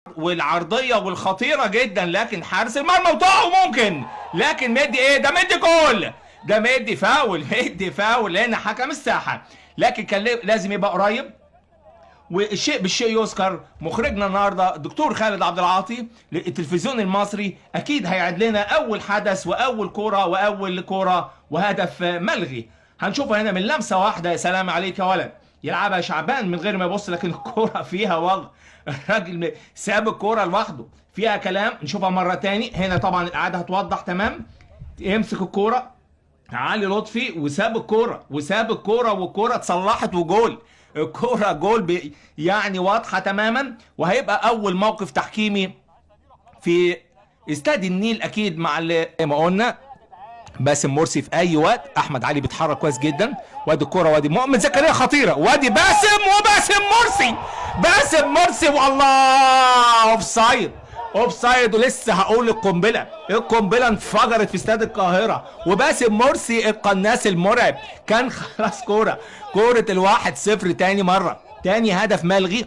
والعرضيه والخطيره جدا، لكن حارس المرمى وطاعة ممكن، لكن مدي ايه ده؟ مدي جول، ده مدي فاول، مدي فاول لان حكم الساحة، لكن كان لازم يبقى قريب. والشيء بالشيء يذكر. مخرجنا النهارده الدكتور خالد عبد العاطي للتلفزيون المصري اكيد هيعد لنا اول حدث واول كورة واول كورة وهدف ملغي. هنشوفها هنا من لمسه واحدة، يا سلام عليك يا ولد، يلعبها شعبان من غير ما يبص، لكن الكورة فيها والله الراجل ساب الكورة لوحده، فيها كلام. نشوفها مرة تاني هنا، طبعا الاعادة هتوضح تمام. يمسك الكورة علي لطفي وساب الكورة، وساب الكورة، والكوره اتصلحت وجول، الكورة جول يعني واضحة تماما. وهيبقى اول موقف تحكيمي في استاد النيل اكيد مع اللي ما قلنا باسم مرسي في اي وقت. احمد علي بيتحرك كويس جدا، وادي الكورة وادي مؤمن زكريا خطيرة، وادي باسم، وباسم مرسي، باسم مرسي، والله offside، offside. ولسه هقول القنبلة، القنبلة انفجرت في استاد القاهرة، وباسم مرسي القناص المرعب كان خلاص كورة، كورة 1-0 تاني مرة، تاني هدف ملغي،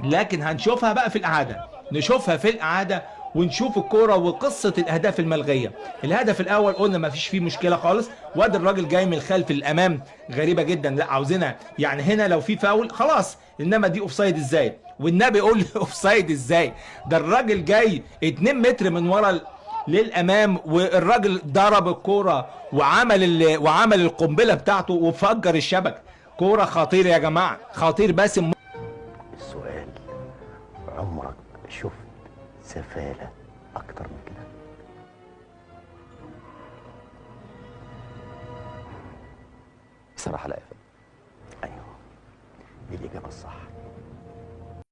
لكن هنشوفها بقى في الاعادة، نشوفها في الاعادة ونشوف الكورة وقصة الاهداف الملغيه. الهدف الاول قلنا ما فيش فيه مشكلة خالص، وادي الراجل جاي من الخلف للامام، غريبة جدا، لا عاوزينها يعني هنا لو في فاول خلاص، انما دي offside ازاي؟ والنبي قول لي offside ازاي؟ ده الراجل جاي 2 متر من ورا للامام، والراجل ضرب الكورة وعمل القنبلة بتاعته وفجر الشبكة. كورة خطيرة يا جماعة، خطير باسم. السؤال، عمرك شفت سفالة أكتر من كده؟ بصراحة لا يا فندم. أيوه، دي الإجابة الصح.